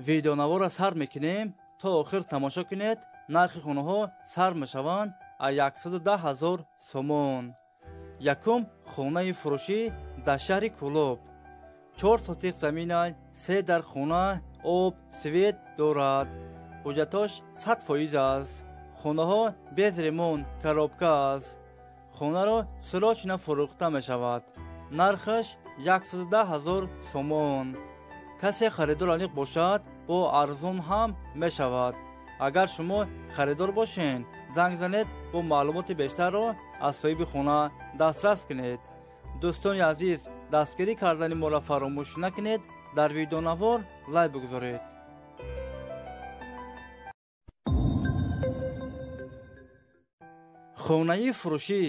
Видеонаворро сар мекунем, то охир тамошо кунед. Нархи хонаҳо сар мешаванд аз 110 ҳазор сомон. Якум хонаи фурӯшӣ дар шаҳри Кӯлоб. 4 сотиқ замина, 3 дар хона, об, свет дорад. Ҳуҷҷатош 100% аст. Хонаҳо без ремонт, коробка аст. Хонаро срочно фурӯхта мешавад. Нархаш 110 ҳазор сомон. Касе харидор аниқ бошад, бо арзон ҳам мешавад. Агар шумо харидор бошед, занг занед, бо маълумоти бештарро аз соҳиби хона дастрас кунед. Дӯстони азиз, дастгирӣ кардани моро фаромӯш накунед, дар видеонавор лайк бигузоред. Хонаи фурӯшӣ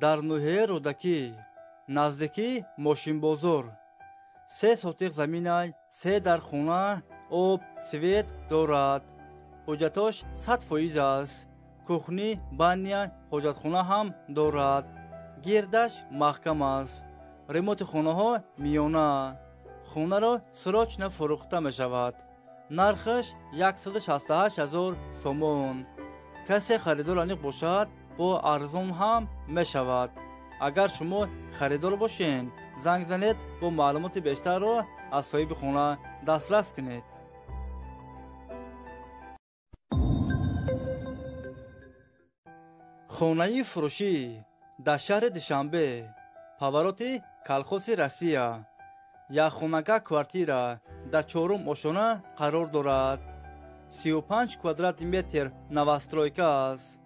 дар ноҳияи Рӯдакӣ, наздикии мошинбозор. 3 сотиқ замина, 3 дар хона, об, свет дорад. Ҳуҷҷатош 100% аст. Кухни, баня, ҳоҷатхона ҳам дорад. Гирдаш маҳкам аст. Ремонти хонаҳо миёна. Хонаро срочно фурӯхта мешавад. Нархаш 168 ҳазор сомон. Касе харидор аниқ бошад, бо арзон ҳам мешавад. Агар шумо харидор бошед, занг занед, бо маълумоти бештарро аз соҳиби хона дастрас кунед. Хонаи фурӯшӣ дар шаҳри Душанбе, повороти колхози Россия. Якхонага квартира дар чорум ошона қарор дорад. 35 квадрати метр новостройка аст.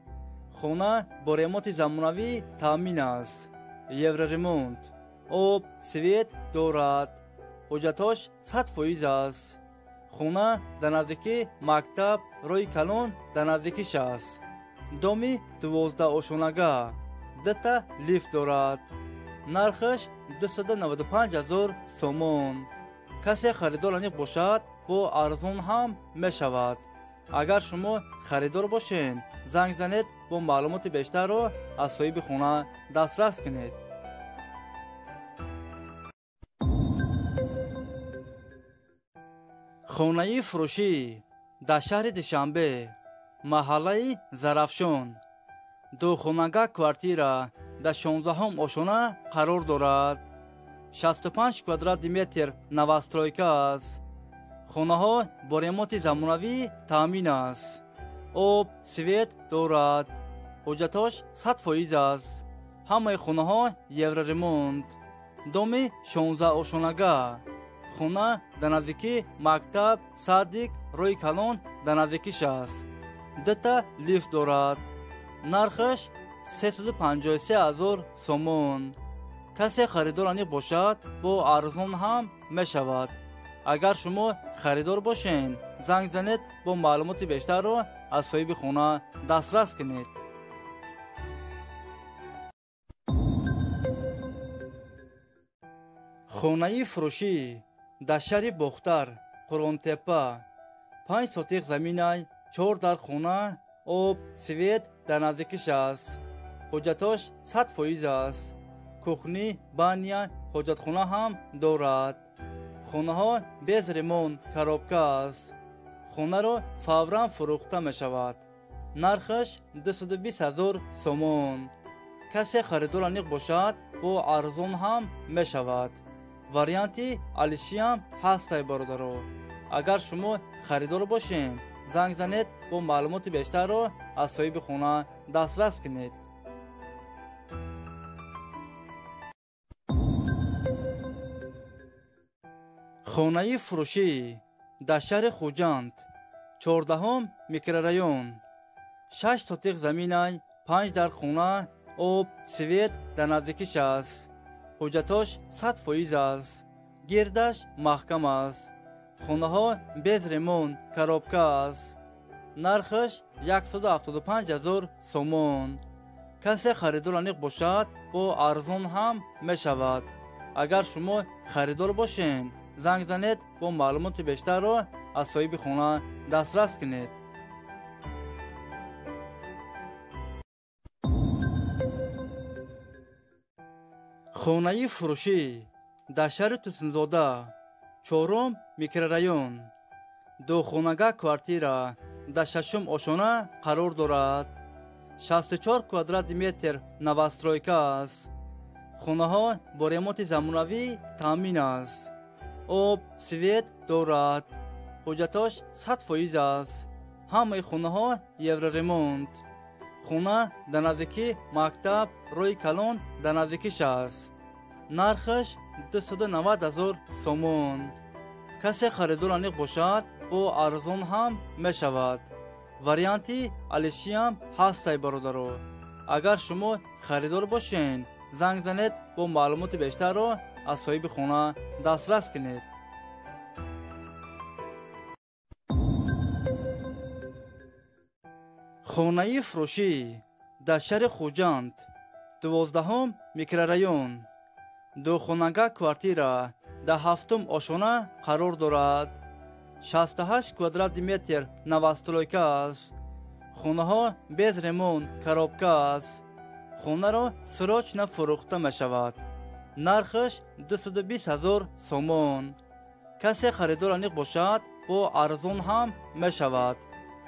Хона бо ремонти замонавӣ таъмин аст. Евроремонт, об, свет дорад. Ҳуҷҷатош 100% аст. Хона дар наздикии мактаб, роҳи калон дар наздикиш аст. Доми 12 ошонага, 2 лифт дорад. Нархаш 295 ҳазор сомон. Касе харидор аниқ бошад, бо арзон ҳам мешавад. Агар шумо харидор бошед, занг занед, бо маълумоти бештарро аз соҳиби хона дастрас кунед. Хонаи фурӯшӣ дар шаҳри Душанбе, маҳаллаи Зарафшон. Духонага квартира дар 16 ошона қарор дорад. 65 квадрати метр новостройка аст. Хонаҳо бо ремонти замонавӣ таъмин аст. Об, свет дорад. Ҳуҷҷатош 100% аст. Ҳамаи хонаҳо евроремонт. Доми 16 ошонага. Хона дар наздикии мактаб, садик, роҳи калон дар наздикиш аст. 2 лифт дорад. Нархаш 353 ҳазор сомон. Касе харидор аниқ бошад, бо арзон ҳам мешавад. Агар шумо харидор бошед, занг занед, бо маълумоти бештарро аз соҳиби хона дастрас кунед. Хонаи фурӯшӣ дар шаҳри Бохтар, Қурғонтеппа. 5 сотиқ замина, 4 дар хона, об, свет дар наздикиш аст. Ҳуҷҷатош 100% аст. Кухни, баня, ҳоҷатхона ҳам дорад. Хонаҳо без ремонт, коробка аст. Хонаро фавран фурӯхта мешавад. Нархаш 220 ҳазор сомон. Касе харидор аниқ бошад, бо арзон ҳам мешавад. Варианти алишиам ҳастай, бародаро. Агар шумо харидор бошед, занг занед, бо маълумоти бештарро аз соҳиби хона дастрас кунед. Хонаи фурӯшӣ дар шаҳри Хуҷанд, 14 микрорайон. 6 сотиқ замина, 5 дар хона, об, свет дар наздикиш аст. Ҳуҷҷатош 100% аст. Гирдаш маҳкам аст. Хонаҳо без ремонт, коробка аст. Нархаш 175 ҳазор сомон. Касе харидор аниқ бошад, бо арзон ҳам мешавад. Агар шумо харидор бошед, занг занед, бо маълумоти бештарро аз соҳиби хона дастрас кунед. Хонаи фурӯшӣ дар шаҳри Тусинзода, 4 микрорайон. Духонага квартира дар шашум ошона қарор дорад. 64 квадрати метр новостройка аст. Хонаҳо бо ремонти замонавӣ таъмин аст. Об, свет дорад. Ҳуҷҷатош 100% аст. Ҳамаи хонаҳо евроремонт. Хона дар наздикӣ мактаб, роҳи калон дар наздикиш аст. Нархаш 290 000 сомон. Касе харидор аниқ бошад, бо арзон ҳам мешавад. Варианти алишиам ҳастай, бародаро. Агар шумо харидор бошед, занг занед, бо маълумоти бештарро аз соҳиби хона дастрас кунед. Хонаи фурӯшӣ дар шаҳри Хуҷанд, 12 микрорайон, духонага квартира дар ҳафтум ошона қарор дорад. 68 квадрати метр новостройка аст. Хонаҳо без ремонт, коробка аст. Хонаро срочно фурӯхта мешавад. Нархаш 220 000 сомон. Касе харидор аниқ бошад, бо арзон ҳам мешавад.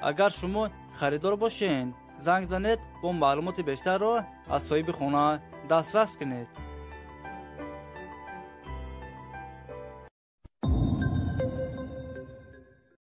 Агар шумо харидор бошед, занг занед, бо маълумоти бештарро аз соҳиби хона дастрас кунед.